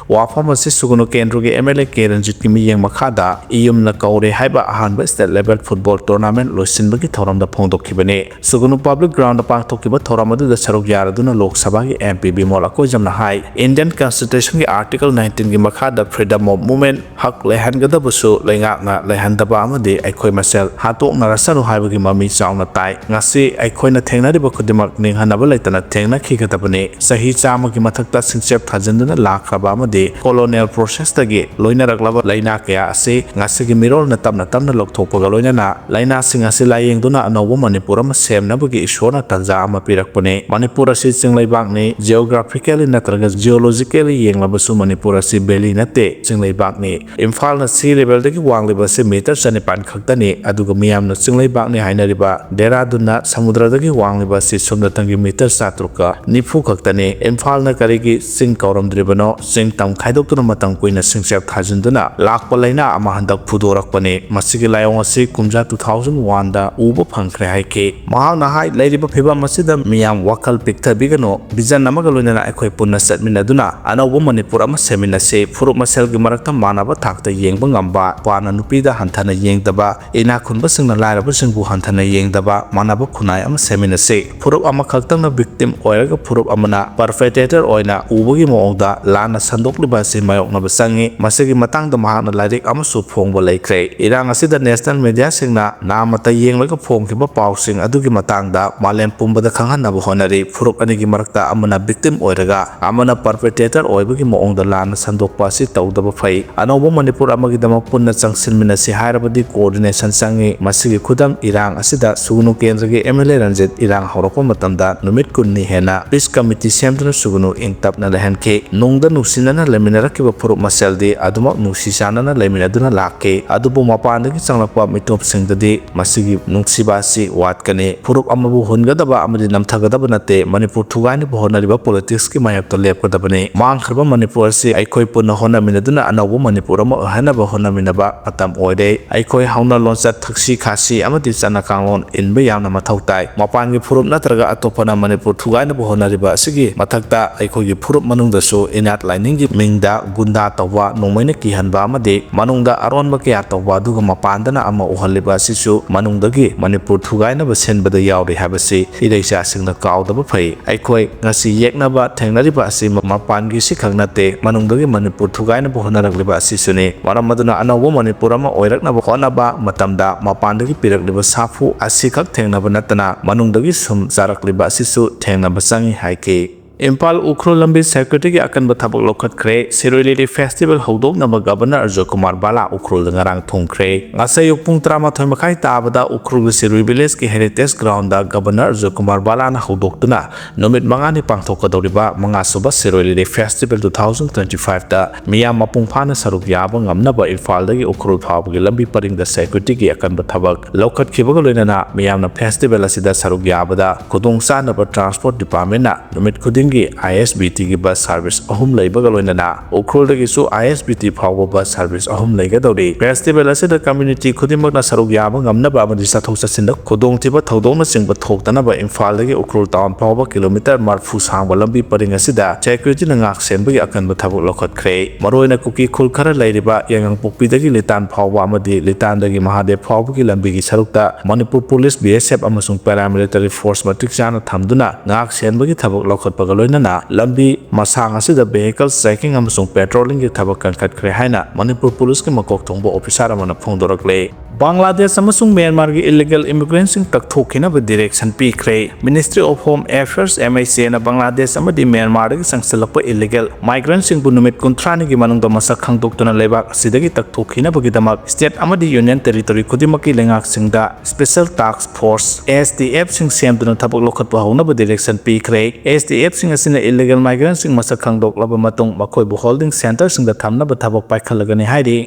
ꯋꯥꯐꯝ ꯑꯁꯤ ꯁꯨꯒꯅꯨ ꯀꯦꯟꯗ꯭ꯔꯒꯤ MLA ꯀꯦ ꯔꯟꯖꯤꯠꯀꯤ ꯃꯤꯠꯌꯦꯡ ꯃꯈꯥꯗ ꯏꯌꯨꯝꯅ ꯀꯧꯔꯦ ꯍꯥꯏꯕ ꯑꯍꯥꯟꯕ state level football tournament ꯂꯣꯏꯁꯤꯟꯕꯒꯤ ꯊꯧꯔꯝꯗ ꯐꯣꯡꯗꯣꯛꯈꯤꯕꯅꯤ꯫ ꯁꯨꯒꯅꯨ public ground ꯗ ꯄꯥꯡꯊꯣꯛꯈꯤꯕ ꯊꯧꯔꯝ ꯑꯗꯨꯗ ꯁꯔꯨꯛ ꯌꯥꯔꯗꯨꯅ ꯂꯣꯛ ꯁꯚꯥꯒꯤ M P ꯕꯤꯃꯣꯜ ꯑꯀꯣꯏꯖꯝꯅ ꯍꯥꯏ, Indian Constitution ꯒꯤ Article nineteen ꯒꯤ ꯃꯈꯥꯗ freedom of movement, ꯍꯛ ꯂꯩꯍꯟꯒꯗꯕꯁꯨ ꯂꯩꯉꯥꯛꯅ ꯂꯩꯍꯟꯗꯕ ꯑꯃꯗꯤ ꯑꯩꯈꯣꯏ ꯃꯁꯦꯜ ꯍꯥꯠꯇꯣꯛꯅꯔꯁꯅꯨ ꯍꯥꯏꯕꯒꯤ ꯃꯃꯤ ꯆꯥꯎꯅ ꯇꯥꯏ꯫ ꯉꯁꯤ ꯑꯩꯈꯣꯏꯅ ꯊꯦꯡꯅꯔꯤꯕ ꯈꯨꯗꯤꯡꯃꯛ ꯅꯤꯡꯍꯟꯅꯕ ꯂꯩꯇꯅ ꯊꯦꯡꯅꯈꯤꯒꯗꯕꯅꯤ꯫ ꯆꯍꯤ ꯆꯥꯝꯃꯒꯤ ꯃꯊꯛꯇ ꯁꯤꯡꯆꯦꯞ ꯊꯥꯖꯤꯟꯗꯨꯅ ꯂꯥꯛꯈ꯭ꯔꯕ ꯑꯃꯗꯤ colonial process ꯇꯒꯤ ꯂꯣꯏꯅꯔꯛꯂꯕ ꯂꯥꯏꯅꯥ ꯀꯌꯥ ꯑꯁꯤ ꯉꯁꯤꯒꯤ ꯃꯤꯔꯣꯜꯅ ꯇꯞꯅ ꯇꯞꯅ ꯂꯧꯊꯣꯛꯄꯒ ꯂꯣꯏꯅꯅ ꯂꯥꯏꯅꯥꯁꯤꯡ ꯑꯁꯤ ꯂꯥꯏꯌꯦꯡꯗꯨꯅ ꯑꯅꯧꯕ ꯃꯅꯤꯄꯨꯔ ꯑꯃ ꯁꯦꯝꯅꯕꯒꯤ ꯏꯁꯣꯔꯅ ꯇꯥꯟꯖꯥ ꯑꯃ ꯄꯤꯔꯛꯄꯅꯤ꯫ ꯃꯅꯤꯄꯨꯔ ꯑꯁꯤ ꯆꯤꯡꯂꯩꯕꯥꯛꯅꯤ, geographically ꯅꯠꯇ꯭ꯔꯒ geologically ꯌꯦꯡꯂꯕꯁꯨ ꯃꯅꯤꯄꯨꯔ ꯑꯁꯤ valley ꯅꯠꯇꯦ, ꯆꯤꯡꯂꯩꯕꯥꯛꯅꯤ꯫ ꯏꯝꯐꯥꯜꯅ sea level ꯗꯒꯤ ꯋꯥꯡꯂꯤꯕ ꯑꯁꯤ meter ꯆꯅꯤꯄꯥꯟ ꯈꯛꯇꯅꯤ, ꯑꯗꯨꯒ ꯃꯤꯌꯥꯝꯅ ꯆꯤꯡꯂꯩꯕꯥꯛꯅꯤ ꯍꯥꯏꯅꯔꯤꯕ ꯗꯦꯔꯥꯗꯨꯟꯅ ꯁꯃꯨꯗ꯭ꯔꯗꯒꯤ ꯋꯥꯡꯂꯤꯕ ꯑꯁꯤ ꯁꯨꯞꯅꯇꯪꯒꯤ meter ꯆꯥꯇ꯭ꯔꯨꯛꯀ ꯅꯤꯐꯨ ꯈꯛꯇꯅꯤ꯫ ꯏꯝꯐꯥꯜꯅ ꯀꯔꯤꯒꯤ ꯆꯤꯡ ꯀꯧꯔꯝꯗ꯭ꯔꯤꯕꯅꯣ? ꯆꯤꯡ ꯇꯝ ꯈꯥꯏꯗꯣꯛꯇꯨꯅ ꯃꯇꯝ ꯀꯨꯏꯅ ꯁꯤꯡꯆꯦꯞ ꯊꯥꯖꯤꯟꯗꯨꯅ ꯂꯥꯛꯄ ꯂꯥꯏꯅꯥ ꯑꯃ ꯍꯟꯗꯛ ꯐꯨꯗꯣꯔꯛꯄꯅꯤ꯫ ꯃꯁꯤꯒꯤ ꯂꯥꯏꯑꯣꯡ ꯑꯁꯤ ꯀꯨꯝꯖꯥ two thousand one ꯗ ꯎꯕ ꯐꯪꯈ꯭ꯔꯦ ꯍꯥꯏꯈꯤ꯫ ꯃꯍꯥꯛꯅ ꯍꯥꯏ, ꯂꯩꯔꯤꯕ ꯐꯤꯕꯝ ꯑꯁꯤꯗ ꯃꯤꯌꯥꯝ ꯋꯥꯈꯜ ꯄꯤꯛꯊꯕꯤꯒꯅꯨ, vision ꯑꯃꯒ ꯂꯣꯏꯅꯅ ꯑꯩꯈꯣꯏ ꯄꯨꯟꯅ ꯆꯠꯃꯤꯟꯅꯗꯨꯅ ꯑꯅꯧꯕ ꯃꯅꯤꯄꯨꯔ ꯑꯃ ꯁꯦꯝꯃꯤꯟꯅꯁꯤ꯫ ꯐꯨꯔꯨꯞ ꯃꯁꯦꯜꯒꯤ ꯃꯔꯛꯇ ꯃꯥꯟꯅꯕ ꯊꯥꯛꯇ ꯌꯦꯡꯕ ꯉꯝꯕ, ꯅꯨꯄꯥꯅ ꯅꯨꯄꯤꯗ ꯍꯟꯊꯅ ꯌꯦꯡꯗꯕ, ꯏꯅꯥꯛ ꯈꯨꯟꯕꯁꯤꯡꯅ ꯂꯥꯏꯔꯕꯁꯤꯡꯕꯨ ꯍꯟꯊꯅ ꯌꯦꯡꯗꯕ ꯃꯥꯟꯅꯕ ꯈꯨꯟꯅꯥꯏ ꯑꯃ ꯁꯦꯝꯃꯤꯟꯅꯁꯤ꯫ ꯐꯨꯔꯨꯞ ꯑꯃꯈꯛꯇꯪꯅ victim ꯑꯣꯏꯔꯒ ꯐꯨꯔꯨꯞ ꯑꯃꯅ perpetrator ꯑꯣꯏꯅ ꯎꯕꯒꯤ ꯃꯑꯣꯡꯗ ꯂꯥꯟꯅ ꯁꯟꯗꯣꯛꯂꯤꯕ ꯑꯁꯤ ꯃꯥꯌꯣꯛꯅꯕ ꯆꯪꯏ꯫ ꯃꯁꯤꯒꯤ ꯃꯇꯥꯡꯗ ꯃꯍꯥꯛꯅ ꯂꯥꯏꯔꯤꯛ ꯑꯃꯁꯨ ꯐꯣꯡꯕ ꯂꯩꯈ꯭ꯔꯦ꯫ ꯏꯔꯥꯡ ꯑꯁꯤꯗ national media ꯁꯤꯡꯅ ꯅꯥꯃꯇ ꯌꯦꯡꯂꯒ ꯐꯣꯡꯈꯤꯕ ꯄꯥꯎꯁꯤꯡ ꯑꯗꯨꯒꯤ ꯃꯇꯥꯡꯗ ꯃꯥꯂꯦꯝ ꯄꯨꯝꯕꯗ ꯈꯪꯍꯟꯅꯕ ꯍꯣꯠꯅꯔꯤ꯫ ꯐꯨꯔꯨꯞ ꯑꯅꯤꯒꯤ ꯃꯔꯛꯇ ꯑꯃꯅ victim ꯑꯣꯏꯔꯒ ꯑꯃꯅ perpetrator ꯑꯣꯏꯕꯒꯤ ꯃꯑꯣꯡꯗ ꯂꯥꯟꯅ ꯁꯟꯗꯣꯛꯄ ꯑꯁꯤ ꯇꯧꯗꯕ ꯐꯩ꯫ ꯑꯅꯧꯕ ꯃꯅꯤꯄꯨꯔ ꯑꯃꯒꯤꯗꯃꯛ ꯄꯨꯟꯅ ꯆꯪꯁꯤꯟꯃꯤꯟꯅꯁꯤ ꯍꯥꯏꯔꯕꯗꯤ coordination ꯆꯪꯏ꯫ ꯃꯁꯤꯒꯤ ꯈꯨꯗꯝ ꯏꯔꯥꯡ ꯑꯁꯤꯗ ꯁꯨꯒꯅꯨ ꯀꯦꯟꯗ꯭ꯔꯒꯤ M L A ꯔꯟꯖꯤꯠ ꯏꯔꯥꯡ ꯍꯧꯔꯛꯄ ꯃꯇꯝꯗ ꯅꯨꯃꯤꯠ ꯀꯨꯟꯅꯤ ꯍꯦꯟꯅ peace committee ꯁꯦꯝꯗꯨꯅ ꯁꯨꯒꯅꯨ ꯏꯪ ꯇꯞꯅ ꯂꯩꯍꯟꯈꯤ꯫ ꯅꯨꯡꯗ ꯅꯨꯡꯁꯤꯅꯅ ꯂꯩꯃꯤꯟꯅꯔꯛꯈꯤꯕ ꯐꯨꯔꯨꯞ ꯃꯁꯦꯜꯗꯤ ꯑꯗꯨꯃꯛ ꯅꯨꯡꯁꯤ ꯆꯥꯟꯅꯅ ꯂꯩꯃꯤꯟꯅꯗꯨꯅ ꯂꯥꯛꯈꯤ꯫ ꯑꯗꯨꯕꯨ ꯃꯄꯥꯟꯗꯒꯤ ꯆꯪꯂꯛꯄ ꯃꯤꯇꯣꯞꯁꯤꯡꯗꯗꯤ ꯃꯁꯤꯒꯤ ꯅꯨꯡꯁꯤꯕ ꯑꯁꯤ ꯋꯥꯠꯀꯅꯤ꯫ ꯐꯨꯔꯨꯞ ꯑꯃꯕꯨ ꯍꯨꯟꯒꯗꯕ ꯑꯃꯗꯤ ꯅꯝꯊꯒꯗꯕ ꯅꯠꯇꯦ꯫ ꯃꯅꯤꯄꯨꯔ ꯊꯨꯒꯥꯏꯅꯕ ꯍꯣꯠꯅꯔꯤꯕ politics ꯀꯤ ꯃꯥꯌꯣꯛꯇ ꯂꯦꯞꯀꯗꯕꯅꯤ꯫ ꯃꯥꯡꯈ꯭ꯔꯕ ꯃꯅꯤꯄꯨꯔ ꯑꯁꯤ ꯑꯩꯈꯣꯏ ꯄꯨꯟꯅ ꯍꯣꯠꯅꯃꯤꯟꯅꯗꯨꯅ ꯑꯅꯧꯕ ꯃꯅꯤꯄꯨꯔ ꯑꯃ ꯑꯣꯏꯍꯟꯅꯕ ꯍꯣꯠꯅꯃꯤꯟꯅꯕ ꯃꯇꯝ ꯑꯣꯏꯔꯦ꯫ ꯑꯩꯈꯣꯏ ꯍꯧꯅ ꯂꯣꯟꯆꯠ, ꯊꯛꯁꯤ ꯈꯥꯁꯤ ꯑꯃꯗꯤ ꯆꯠꯅ ꯀꯥꯡꯂꯣꯟ ꯏꯟꯕ ꯌꯥꯝꯅ ꯃꯊꯧ ꯇꯥꯏ꯫ ꯃꯄꯥꯟꯒꯤ ꯐꯨꯔꯨꯞ ꯅꯠꯇ꯭ꯔꯒ ꯑꯇꯣꯞꯄꯅ ꯃꯅꯤꯄꯨꯔ ꯊꯨꯒꯥꯏꯅꯕ ꯍꯣꯠꯅꯔꯤꯕ ꯑꯁꯤꯒꯤ ꯃꯊꯛꯇ ꯑꯩꯈꯣꯏꯒꯤ ꯐꯨꯔꯨꯞ ꯃꯅꯨꯡꯗꯁꯨ ꯏꯅꯥꯠ ꯂꯥꯏꯅꯤꯡꯒꯤ ꯃꯤꯡꯗ ꯒꯨꯟꯗꯥ ꯇꯧꯕ, ꯅꯣꯡꯃꯩꯅ ꯀꯤꯍꯟꯕ ꯑꯃꯗꯤ ꯃꯅꯨꯡꯗ ꯑꯔꯣꯟꯕ ꯀꯌꯥ ꯇꯧꯕ ꯑꯗꯨꯒ ꯃꯄꯥꯟꯗꯅ ꯑꯃ ꯎꯍꯜꯂꯤꯕ ꯑꯁꯤꯁꯨ ꯃꯅꯨꯡꯗꯒꯤ ꯃꯅꯤꯄꯨꯔ ꯊꯨꯒꯥꯏꯅꯕ ꯁꯤꯟꯕꯗ ꯌꯥꯎꯔꯤ ꯍꯥꯏꯕꯁꯤ ꯏꯔꯩꯆꯥꯁꯤꯡꯅ ꯀꯥꯎꯗꯕ ꯐꯩ꯫ ꯑꯩꯈꯣꯏ ꯉꯁꯤ ꯌꯦꯛꯅꯕ ꯊꯦꯡꯅꯔꯤꯕ ꯑꯁꯤ ꯃꯄꯥꯟꯒꯤ ꯁꯤꯈꯛ ꯅꯠꯇꯦ, ꯃꯅꯨꯡꯗꯒꯤ ꯃꯅꯤꯄꯨꯔ ꯊꯨꯒꯥꯏꯅꯕ ꯍꯣꯠꯅꯔꯛꯂꯤꯕ ꯑꯁꯤꯁꯨꯅꯤ꯫ ꯃꯔꯝ ꯑꯗꯨꯅ ꯑꯅꯧꯕ ꯃꯅꯤꯄꯨꯔ ꯑꯃ ꯑꯣꯏꯔꯛꯅꯕ ꯍꯣꯠꯅꯕ ꯃꯇꯝꯗ ꯃꯄꯥꯟꯗꯒꯤ ꯄꯤꯔꯛꯂꯤꯕ ꯁꯥꯐꯨ ꯑꯁꯤꯈꯛ ꯊꯦꯡꯅꯕ ꯅꯠꯇꯅ ꯃꯅꯨꯡꯗꯒꯤ ꯁꯨꯝ ꯆꯥꯔꯛꯂꯤꯕ ꯑꯁꯤꯁꯨ ꯊꯦꯡꯅꯕ ꯆꯪꯏ ꯍꯥꯏꯈꯤ꯫ ꯏꯝꯐꯥꯜ ꯎꯈ꯭ꯔꯨꯜ ꯂꯝꯕꯤ ꯁꯦꯀ꯭ꯌꯨꯔꯤꯇꯤꯒꯤ ꯑꯀꯟꯕ ꯊꯕꯛ ꯂꯧꯈꯠꯈ꯭ꯔꯦ꯫ ꯁꯤꯔꯣꯏ ꯂꯤꯂꯤ ꯐꯦꯁꯇꯤꯚꯦꯜ ꯍꯧꯗꯣꯛꯅꯕ ꯒꯕꯔꯅꯔ ꯑꯖꯣꯏ ꯀꯨꯃꯥꯔ ꯕꯥꯂꯥ ꯎꯈ꯭ꯔꯨꯜꯗ ꯉꯔꯥꯡ ꯊꯨꯡꯈ꯭ꯔꯦ꯫ ꯉꯁꯥꯏ ꯑꯌꯨꯛ ꯄꯨꯡ ꯇꯔꯥꯃꯥꯊꯣꯏ ꯃꯈꯥꯏ ꯇꯥꯕꯗ ꯎꯈ꯭ꯔꯨꯜꯒꯤ ꯁꯤꯔꯣꯏ ꯚꯤꯂꯦꯖꯀꯤ heritage ground governor Ajoy Kumar ꯕꯥꯂꯥꯅ ꯍꯧꯗꯣꯛꯇꯨꯅ ꯅꯨꯃꯤꯠ ꯃꯉꯥꯅꯤ ꯄꯥꯡꯊꯣꯛꯀꯗꯧꯔꯤꯕ ꯃꯉꯥꯁꯨꯕ ꯁꯤꯔꯣꯏ ꯂꯤꯂꯤ ꯐꯦꯁꯇꯤꯚꯦꯜ ꯇꯨ ꯊꯥꯎꯖꯟ ꯇ꯭ꯋꯦꯟꯇꯤ ꯐꯥꯏꯚꯇ ꯃꯤꯌꯥꯝ ꯃꯄꯨꯡ ꯐꯥꯅ ꯁꯔꯨꯛ ꯌꯥꯕ ꯉꯝꯅꯕ ꯏꯝꯐꯥꯜꯗꯒꯤ ꯎꯈ꯭ꯔꯨꯜ ꯐꯥꯎꯕꯒꯤ ꯂꯝꯕꯤ ꯄꯔꯤꯡꯗ ꯁꯦꯀ꯭ꯌꯨꯔꯤꯇꯤꯒꯤ ꯑꯀꯟꯕ ꯊꯕꯛ ꯂꯧꯈꯠꯈꯤꯕꯒ ꯂꯣꯏꯅꯅ ꯃꯤꯌꯥꯝꯅ ꯐꯦꯁꯇꯤꯚꯦꯜ ꯑꯁꯤꯗ ꯁꯔꯨꯛ ꯌꯥꯕꯗ ꯈꯨꯗꯣꯡ ꯆꯥꯅꯕ ꯇ꯭ꯔꯥꯟꯁꯄꯣꯔꯠ ꯗꯤꯄꯥꯔꯠꯃꯦꯟꯅ ꯅꯨꯃꯤꯠ ꯈꯨꯗꯤꯡꯒꯤ ꯑꯥꯏ ꯑꯦꯁ ꯕꯤ ꯇꯤꯒꯤ ꯕꯁ ꯁꯥꯔꯚꯤꯁ ꯑꯍꯨꯝ ꯂꯩꯕꯒ ꯂꯣꯏꯅꯅ ꯎꯈ꯭ꯔꯨꯜꯗꯒꯤꯁꯨ ꯑꯥꯏ ꯑꯦꯁ ꯕꯤ ꯇꯤ ꯐꯥꯎꯕ ꯕꯁ ꯁꯥꯔꯚꯤꯁ ꯑꯍꯨꯝ ꯂꯩꯒꯗꯧꯔꯤ꯫ ꯐꯦꯁꯇꯤꯚꯦꯜ ꯑꯁꯤꯗ ꯀꯝꯃ꯭ꯌꯨꯅꯤꯇꯤ ꯈꯨꯗꯤꯡꯃꯛꯅ ꯁꯔꯨꯛ ꯌꯥꯕ ꯉꯝꯅꯕ ꯑꯃꯗꯤ ꯆꯠꯊꯣꯛ ꯆꯠꯁꯤꯟꯗ ꯈꯨꯗꯣꯡꯊꯤꯕ ꯊꯧꯗꯣꯛꯅꯆꯤꯡꯕ ꯊꯣꯛꯇꯅꯕ ꯏꯝꯐꯥꯜꯗꯒꯤ ꯎꯈ꯭ꯔꯨꯜ ꯇꯥꯎꯟ ꯐꯥꯎꯕ ꯀꯤꯂꯣꯃꯤꯇꯔ ꯃꯔꯐꯨ ꯁꯥꯡꯕ ꯂꯝꯕꯤ ꯄꯔꯤꯡ ꯑꯁꯤꯗ ꯁꯦꯀ꯭ꯌꯨꯔꯤꯇꯤꯅ ꯉꯥꯛ ꯁꯦꯟꯕꯒꯤ ꯑꯀꯟꯕ ꯊꯕꯛ ꯂꯧꯈꯠꯈ꯭ꯔꯦ꯫ ꯃꯔꯨꯑꯣꯏꯅ ꯀꯨꯀꯤ ꯈꯨꯜ ꯈꯔ ꯂꯩꯔꯤꯕ ꯌꯥꯏꯉꯪꯄꯣꯛꯄꯤꯗꯒꯤ ꯂꯤꯇꯥꯟ ꯐꯥꯎꯕ ꯑꯃꯗꯤ ꯂꯤꯇꯥꯟꯗꯒꯤ ꯃꯍꯥꯗꯦꯕ ꯐꯥꯎꯕꯒꯤ ꯂꯝꯕꯤꯒꯤ ꯁꯔꯨꯛꯇ ꯃꯅꯤꯄꯨꯔ ꯄꯨꯂꯤꯁ, ꯕꯤ ꯑꯦꯁ ꯑꯦꯐ ꯑꯃꯁꯨꯡ ꯄꯦꯔꯥꯃꯤꯂꯤꯇꯔꯤ ꯐꯣꯔꯁ ꯃꯇꯤꯛ ꯆꯥꯅ ꯊꯝꯗꯨꯅ ꯉꯥꯛ ꯁꯦꯟꯕꯒꯤ ꯊꯕꯛ ꯂꯧꯈꯠꯄꯒ ꯂꯣꯏꯅꯅ ꯂꯝꯕꯤ ꯃꯁꯥꯡ ꯑꯁꯤꯗ ꯚꯦꯍꯤꯀꯜ ꯆꯦꯀꯤꯡ ꯑꯃꯁꯨꯡ ꯄꯦꯇ꯭ꯔꯣꯂꯤꯡꯒꯤ ꯊꯕꯛ ꯀꯟꯈꯠꯈ꯭ꯔꯦ ꯍꯥꯏꯅ ꯃꯅꯤꯄꯨꯔ ꯄꯨꯂꯤꯁꯀꯤ ꯃꯀꯣꯛ ꯊꯣꯡꯕ ꯑꯣꯐꯤꯁꯥꯔ ꯑꯃꯅ ꯐꯣꯡꯗꯣꯔꯛꯂꯦ꯫ ꯕꯪꯒ꯭ꯂꯥꯗꯦꯁ ꯑꯃꯁꯨꯡ ꯃ꯭ꯌꯥꯟꯃꯥꯔꯒꯤ ꯏꯂꯤꯒꯦꯜ ꯏꯃꯤꯒ꯭ꯔꯦꯟꯠꯁꯤꯡ ꯀꯛꯊꯣꯛꯈꯤꯅꯕ ꯗꯤꯔꯦꯛꯁꯟ ꯄꯤꯈ꯭ꯔꯦ꯫ Ministry of Home Affairs, M H A, ꯅ ꯕꯪꯒ꯭ꯂꯥꯗꯦꯁ ꯑꯃꯗꯤ ꯃ꯭ꯌꯥꯟꯃꯥꯔꯗꯒꯤ ꯆꯪꯁꯤꯜꯂꯛꯄ ꯏꯂꯤꯒꯦꯜ ꯃꯥꯏꯒ꯭ꯔꯦꯟꯠꯁꯤꯡꯕꯨ ꯅꯨꯃꯤꯠ ꯀꯨꯟꯊ꯭ꯔꯥꯅꯤꯒꯤ ꯃꯅꯨꯡꯗ ꯃꯁꯛ ꯈꯪꯗꯣꯛꯇꯨꯅ ꯂꯩꯕꯥꯛ ꯑꯁꯤꯗꯒꯤ ꯀꯛꯊꯣꯛꯈꯤꯅꯕꯒꯤꯗꯃꯛ ꯁ꯭ꯇꯦꯠ ꯑꯃꯗꯤ ꯌꯨꯅꯤꯌꯟ ꯇꯦꯔꯤꯇꯣꯔꯤ ꯈꯨꯗꯤꯡꯃꯛꯀꯤ ꯂꯩꯉꯥꯛꯁꯤꯡꯗ Special Task Force, S T F, ꯁꯤꯡ ꯁꯦꯝꯗꯨꯅ ꯊꯕꯛ ꯂꯧꯈꯠꯄ ꯍꯧꯅꯕ ꯗꯤꯔꯦꯛꯁꯟ ꯄꯤꯈ꯭ꯔꯦ꯫ S T F ꯁꯤꯡ ꯑꯁꯤꯅ ꯏꯂꯤꯒꯦꯜ ꯃꯥꯏꯒ꯭ꯔꯦꯟꯠꯁꯤꯡ ꯃꯁꯛ ꯈꯪꯗꯣꯛꯂꯕ ꯃꯇꯨꯡ ꯃꯈꯣꯏꯕꯨ ꯍꯣꯜꯗꯤꯡ ꯁꯦꯟꯇꯔꯁꯤꯡꯗ ꯊꯝꯅꯕ ꯊꯕꯛ ꯄꯥꯏꯈꯠꯂꯒꯅꯤ ꯍꯥꯏꯔꯤ꯫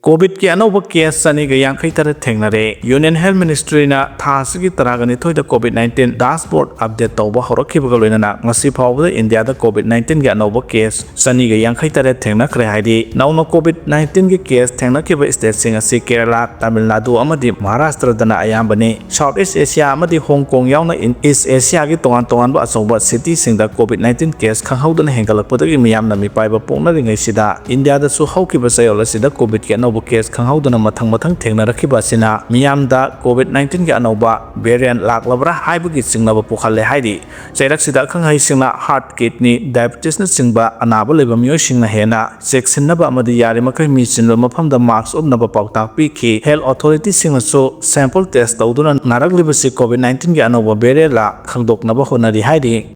ꯀꯣꯚꯤꯗꯀꯤ ꯑꯅꯧꯕ ꯀꯦꯁ ꯆꯅꯤꯒ ꯌꯥꯡꯈꯩ ꯇꯔꯦꯠ ꯊꯦꯡꯅꯔꯦ꯫ ꯌꯨꯅꯤꯌꯟ ꯍꯦꯜꯊ ꯃꯤꯅꯤꯁꯇ꯭ꯔꯤꯅ ꯊꯥ ꯑꯁꯤꯒꯤ ꯇꯔꯥꯒ ꯅꯤꯊꯣꯏꯗ ꯀꯣꯚꯤꯗ ꯅꯥꯏꯟꯇꯤꯟ ꯗꯥꯁꯕꯣꯔꯗ ꯑꯞꯗꯦꯠ ꯇꯧꯕ ꯍꯧꯔꯛꯈꯤꯕꯒ ꯂꯣꯏꯅꯅ ꯉꯁꯤ ꯐꯥꯎꯕꯗ ꯏꯟꯗꯤꯌꯥꯗ ꯀꯣꯚꯤꯗ ꯅꯥꯏꯟꯇꯤꯟꯒꯤ ꯑꯅꯧꯕ ꯀꯦꯁ ꯆꯅꯤꯒ ꯌꯥꯡꯈꯩ ꯇꯔꯦꯠ ꯊꯦꯡꯅꯈ꯭ꯔꯦ ꯍꯥꯏꯔꯤ꯫ ꯅꯧꯅ ꯀꯣꯚꯤꯗ ꯅꯥꯏꯟꯇꯤꯟꯒꯤ ꯀꯦꯁ ꯊꯦꯡꯅꯈꯤꯕ ꯁ꯭ꯇꯦꯠꯁꯤꯡ ꯑꯁꯤ ꯀꯦꯔꯂꯥ, ꯇꯥꯃꯤꯜ ꯅꯥꯗꯨ ꯑꯃꯗꯤ ꯃꯍꯥꯔꯥꯁꯇ꯭ꯔꯗꯅ ꯑꯌꯥꯝꯕꯅꯤ꯫ ꯁꯥꯎꯊ ꯏꯁ ꯑꯦꯁꯤꯌꯥ ꯑꯃꯗꯤ ꯍꯣꯡ ꯀꯣꯡ ꯌꯥꯎꯅ ꯏꯟ-, ꯏꯁ ꯑꯦꯁꯤꯌꯥꯒꯤ ꯇꯣꯉꯥꯟ ꯇꯣꯉꯥꯟꯕ ꯑꯆꯧꯕ ꯁꯤꯇꯤꯁꯤꯡꯗ ꯀꯣꯚꯤꯗ ꯅꯥꯏꯟꯇꯤꯟ ꯀꯦꯁ ꯈꯪꯍꯧꯗꯅ ꯍꯦꯟꯒꯠꯂꯛꯄꯗꯒꯤ ꯃꯤꯌꯥꯝꯅ ꯃꯤꯄꯥꯏꯕ ꯄꯣꯛꯅꯔꯤꯉꯩꯁꯤꯗ ꯏꯟꯗꯤꯌꯥꯗꯁꯨ ꯍꯧꯈꯤꯕ ꯆꯌꯣꯜ ꯑꯁꯤꯗ ꯀꯣꯚꯤꯗꯀꯤ ꯑꯅꯧꯕ ꯑꯅꯧꯕ ꯀꯦꯁ ꯈꯪꯍꯧꯗꯅ ꯃꯊꯪ ꯃꯊꯪ ꯊꯦꯡꯅꯔꯛꯈꯤꯕ ꯑꯁꯤꯅ ꯃꯤꯌꯥꯝꯗ ꯀꯣꯚꯤꯗ ꯅꯥꯏꯟꯇꯤꯟꯒꯤ ꯑꯅꯧꯕ ꯚꯦꯔꯤꯌꯦꯟꯠ ꯂꯥꯛꯂꯕ꯭ꯔꯥ ꯍꯥꯏꯕꯒꯤ ꯆꯤꯡꯅꯕ ꯄꯣꯛꯍꯜꯂꯦ ꯍꯥꯏꯔꯤ꯫ ꯆꯩꯔꯛꯁꯤꯗ ꯑꯈꯪ ꯑꯍꯩꯁꯤꯡꯅ ꯍꯥꯔꯠ, ꯀꯤꯗꯅꯤ, ꯗꯥꯏꯕꯦꯇꯤꯁꯅꯆꯤꯡꯕ ꯑꯅꯥꯕ ꯂꯩꯕ ꯃꯤꯑꯣꯏꯁꯤꯡꯅ ꯍꯦꯟꯅ ꯆꯦꯛꯁꯤꯟꯅꯕ ꯑꯃꯗꯤ ꯌꯥꯔꯤꯃꯈꯩ ꯃꯤ ꯆꯤꯟꯕ ꯃꯐꯝꯗ ꯃꯥꯁꯛ ꯎꯞꯅꯕ ꯄꯥꯎꯇꯥꯛ ꯄꯤꯈꯤ꯫ ꯍꯦꯜꯊ ꯑꯣꯊꯣꯔꯤꯇꯤꯁꯤꯡꯅꯁꯨ ꯁꯦꯝꯄꯜ ꯇꯦꯁ ꯇꯧꯗꯨꯅ ꯅꯥꯔꯛꯂꯤꯕꯁꯤ ꯀꯣꯚꯤꯗ ꯅꯥꯏꯟꯇꯤꯟꯒꯤ ꯑꯅꯧꯕ ꯚꯦꯔꯤꯌꯦꯟꯠꯂ ꯈꯪꯗꯣꯛꯅꯕ ꯍꯣꯠꯅꯔꯤ ꯍꯥꯏꯔꯤ꯫